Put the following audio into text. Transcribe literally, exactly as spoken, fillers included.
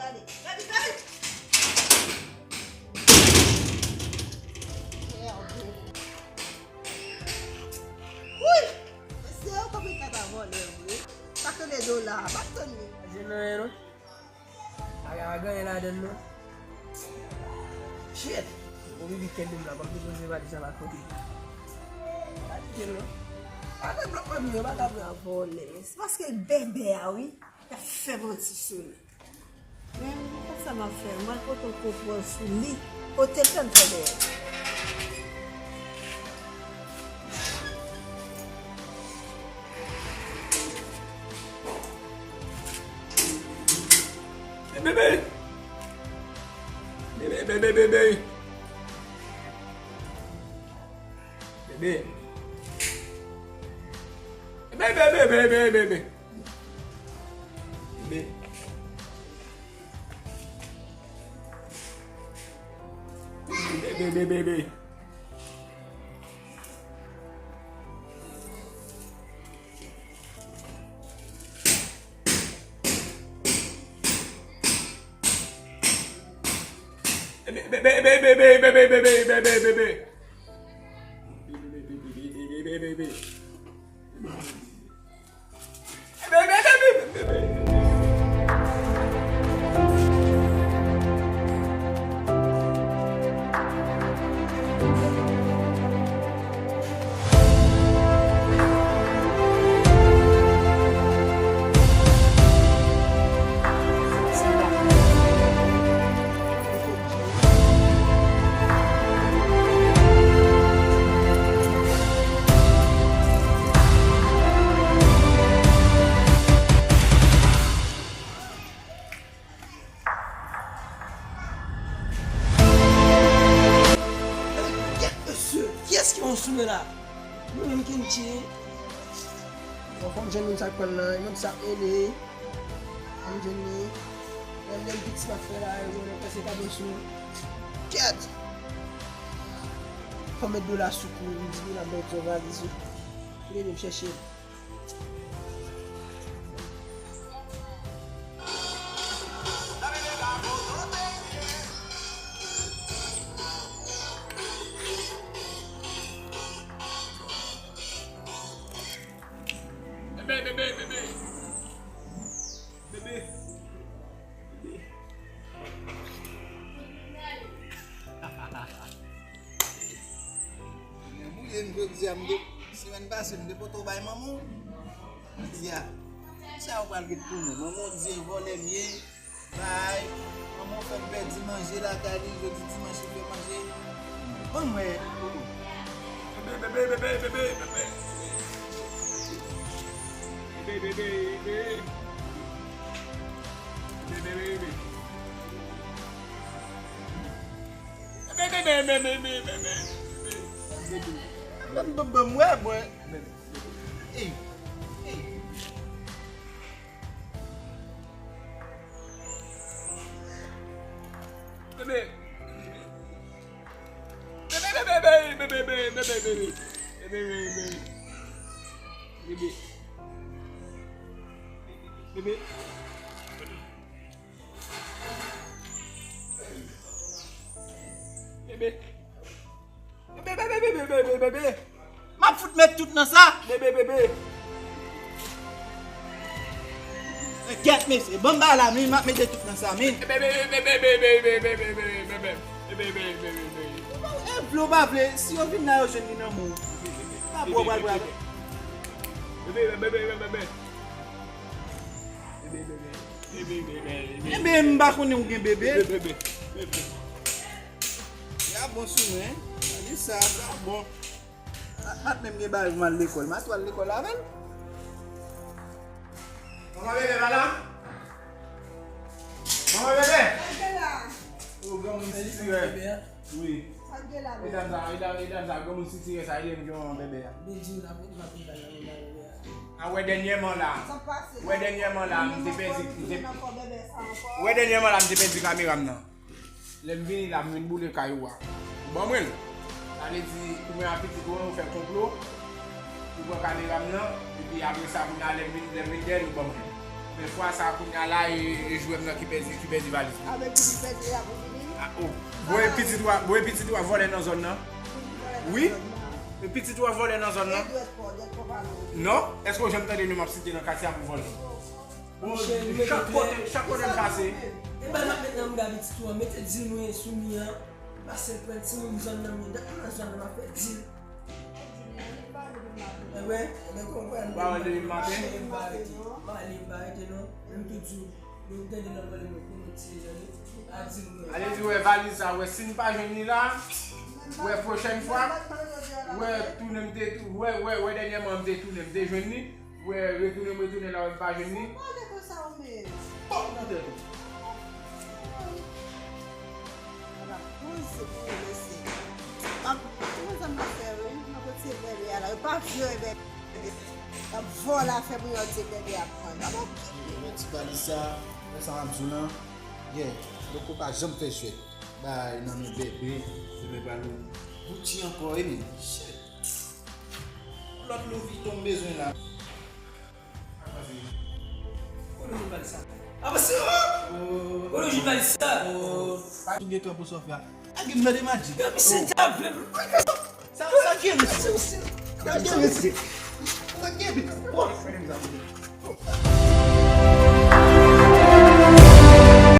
Gade, gade, gade! Merde. Wouy! Mesye yo konprann kaka vòlè vre. Sa k rele dola, pa t tann li. Jwenn anyen non. Bagay pa gen anyen ladann non. Shit! Bon, bibi kenbe m la, ban m depoze valiz la pa kote. Pa kite l non. Pa gen blòk manmi yo, pa ka pran vòlè. Se paske bèbè a wi, y ap fè manti sou li. Men, konn sa m ap fè, m al pote yon konpòz sou li. Kote l fè m fè dèyè. Bebe! Bebe, bebe, bebe! Bebe! Bebe, bebe, bebe, bebe! Bebe! Bebe, bebe, bebe! Kiyès ki yon sou mwen la? Mwen menm ki m tiye. Bon, fò m jwenn moun sa k pran l nan, e menm sa ede. Fò m jwenn li. Menm lè m piti m ap fè la, e mwen menm pase pa bon sou mwen. Kèt! Fò m met dola sou kou, m di dola m bay yon valiz wi. Li ede m chèche l. Bebe, bebe, bebe. Bebe. Bebe. Men mouye m jodi a, m te, semèn pase, m te pote w bay manman w. Jodi a, kisa w pral ret tounen? Manman w di se vòlè m ye. Bay, manman w fè m pèdi manje lakay li, jodi dimanch li fè manje. Ban m wè. Bebe, bebe, bebe, bebe, bebe. Bebe, bebe, bebe. Bebe, bebe, bebe. Bebe, bebe, bebe, bebe. Ban m, ban m, ban m wè, mwen. Ey, ey. Bebe. Bebe, bebe, bebe, bebe, bebe, bebe. Bebe, bebe, bebe. Bebe. Bebe. Bebe. Bebe, bebe, bebe, bebe, bebe. M ap fout met tout nan sa. Bebe, bebe. Kèt, mesye. Ban m ba la, men m ap mete tout nan sa, men. Bebe, bebe, bebe, bebe, bebe, bebe, bebe. Bebe, bebe, bebe, bebe. E vle w pa vle, si yo vin la, yo jwenn li nan men w. Pa bò pral pral. Bebe, bebe, bebe, bebe. Bebe, bebe, bebe, bebe. Enben, m pa konnen w gen bebe. Bebe, bebe, bebe. Ya bon sou mwen. Gade sa, sa bon. Mat menm gen bagay pou m al lekòl. Mat w al lekòl avè l? Manman bebe pa la? Manman bebe? Sa k gen la? O, granmoun sitirè. Wi. Sa k gen la? E dam sa, e dam, e dam sa, granmoun sitirè sa, e li menm ki manman bebe a. Bondye, la, bondye, la, bondye, la, bondye, la. A wè dènyèman la. Sa k pase la? Wè dènyèman la, m te pèdi, m te, wè dènyèman la, m te pèdi kamera m nan. Lè m vini la, m vin boule kay ou a. Ou ban mwen l. Sa vle di, ou menm ak pitit ou an, ou fè konplo. Ou pran kamera m nan, epi apre sa, kounye a, lè m vin, lè m vin dèyè l, ou ban mwen l. Fwa sa kounye a la, e, e jwè m nan ki pèdi, ki pèdi valiz mwen. Avèk ki pèdi la pou vini? Ah, oh. Bon, e pitit ou a, bon, e pitit ou a vòlè nan zòn nan? Wi. E pitit ou a vòlè nan zòn nan? Non? Èske w janm tande non m ap site nan katye a pou vòlè? Chak kote, chak kote m pase. E ba n ap met nan mouda pitit ou a, mete dil mwen sou mi an. Pase l pran timoun zòn nan, men dat m nan zòn nan, m ap fè dil. Ebyen, ebyen, konprann. Pawòl de maten. M pa rete, m ale, m pa rete non. Men m tou di w, men m tande nan vòlè mwen, pou mwen ti jèn, a dil mwen. Ale di, wè valiz sa, wè si n pa jwenn li la, wè pwochèn fwa, wè tounen m te, wè, wè, wè dènyèman m te tounen, m te jwenn li. Wè, retounen, m retounen la, wè, m pa jwenn li. Pale konsa ou menm. Pòp nan tèt ou. Ala koze pou yo mesye. M ap, ki konsa m ap fè, wi? M ap retire bèbè a la. Yo pa vle bèbè. Y ap vòlè afè pou yo di bèbè ap pran. M ap okipe. Mwen ti pale sa, wè sa m ap di w lan. Yeah, Loko pa janm fè jwèt. Bay nan men bèbè, bèbè pral Gucci ankò, e li. Shit. Lòt Louis Vuitton m bezwen la. Kote jounalis sa? Avanse, oh! Kote jounalis sa? Oh, pa tou gen tan pou sòf la. A gen mèt de Magic. Yo, misye ta vle. Sa, sa gen, mesye. Sa gen, mesye. Sa gen, mesye.